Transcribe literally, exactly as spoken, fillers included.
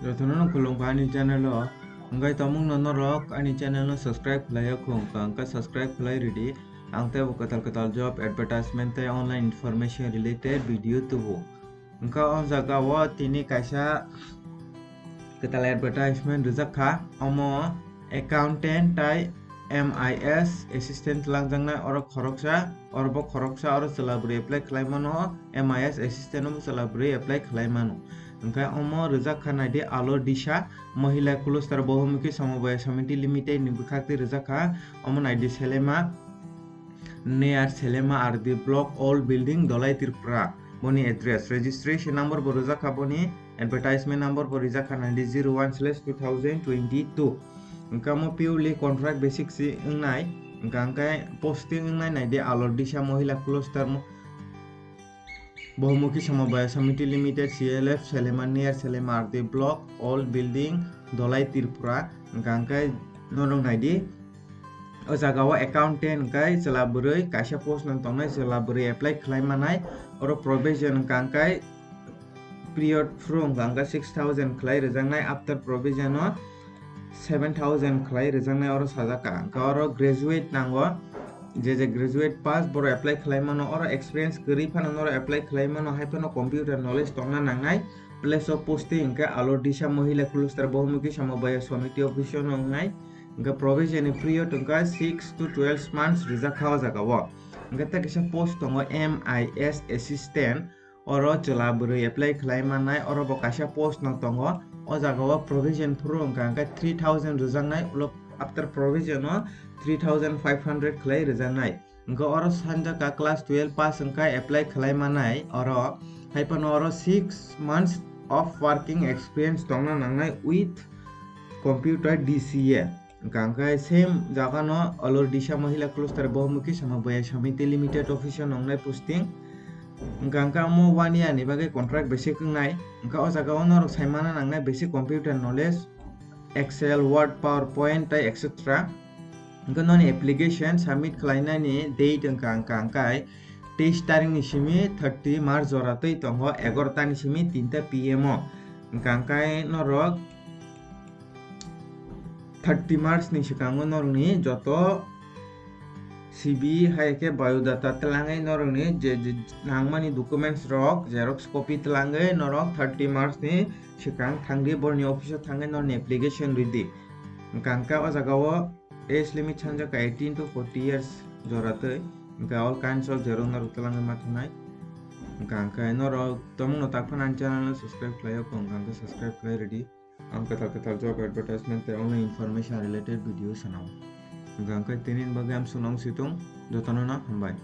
Jotono no khulumkha ani channel o. Hwnkhe tongmungno norok ani channel no subscribe khlai ya khung, hwnkha hwnkhe subscribe khlai ridi. Ang teibo kwtal kwtal job advertisement tei online information related video tubu. Hwnkha o jaga o tini kaisa kwtal advertisement rijak kha, omo accountant tei M I S assistant langjaknai, oro khoroksa, oro bo khoroksa, oro chwla bwrwi apply khlai mano, M I S assistant o bo chwla bwrwi apply khlai mano. Hwnkhe omo rijak kha naidi Alor Disha Mohila Cluster Bohumukhi Samobaya Samiti Limited ni bwkhak twi rijak kha, omo naidi Selema, near Selema R D Block, Old Building, Dholai, Tripura. Boni address, registration number bo rijak kha, boni advertisement number bo rijak kha naidi zero one slash two thousand twenty two. Hwnkhe omo purely contract basis si wngnai, hwnkha hwnkhe posting wngnai naidi Alor Disha Mohila Cluster mo-, Bohumukhi Samobaya Samiti Limited, C L F, Selema near Selema R D Block, Old Building, Dholai, Tripura. Hwnkha hwnkhe norok naidi, o jaga o accountant hwnkhe chwla bwrwi kaisa post no tongnai, chwla bwrwi apply khlai manai. Oro provision hwnkha hwnkhe period phuru hwnkha hwnkhe six thousand khlai rwjaknai, after provision o seven thousand khlai rwjaknai oro sajak kha. Hwnkhe oro graduate nango, je je graduate pass borok apply khlai mano, oro experience kwrwi phano norok apply khlai mano, hai phano computer knowledge tongna nangnai. Place of posting hwnkhe Alor Disha Mohila Cluster Bohumukhi Samobaya Samiti office o wngnai. Hwnkhe provision ni period hwnkhe six to twelve months rijak kha o jaga o. Hwnkhe tei kaisa post tongo M I S assistant. Oro chwla bwrwi apply khlai mannai, oro bo kaisa post no tongo. O jaga o provision phuru hwnkha hwnkhe three thousand rwjaknai, ulo after provision o three thousand five hundred khlai rwjaknai. Hwnkhe oro sanjak kha class twelve pass hwnkhe apply khlai mannai oro. Hai phano oro six months of working experience tongna nangnai with computer D C A. Hwnkha hwnkhe same jaga no Alor Disha Mohila Cluster Bohumukhi Samobaya Samiti Limited office o nongnai posting. Hwnkha hwnkhe omo one year ni bagwi contract basic wngnai. Hwnkha o jaga o norok sai mana nangnai basic computer knowledge, Excel, Word, PowerPoint tei et cetera. Hwnkhe noni application submit khlainani date hwnkha hwnkha hwnkhe teis tarik ni simi thirty March jora twi tongo, egaroh ta ni simi tinta P M o. Hwnkha hwnkhe norok thirty March ni swkango norokni joto C V hai khe biodata twlangwi norokni je, je nangmani documents rok xerox copy twlangwi norok thirty March ni swkang thangdi, borokni office o thangwi norokni application rwdi. Hwnkha hwnkhe o jaga o age limit sanjak kha eighteen to forty years jora twi. Hwnkhe all kinds of xerox norok twlangwi ma thangnai. Hwnkha hwnkhe norok tongmungno tak phano ani channel no subscribe khlai o, hwnkha hwnkhe subscribe khlai rwdi. Ang kwtal kwtal job advertisement tei online information related video sanao. Hwnkha hwnkhe tini ni bagwi amsukno wng si thung, jotono no hambai.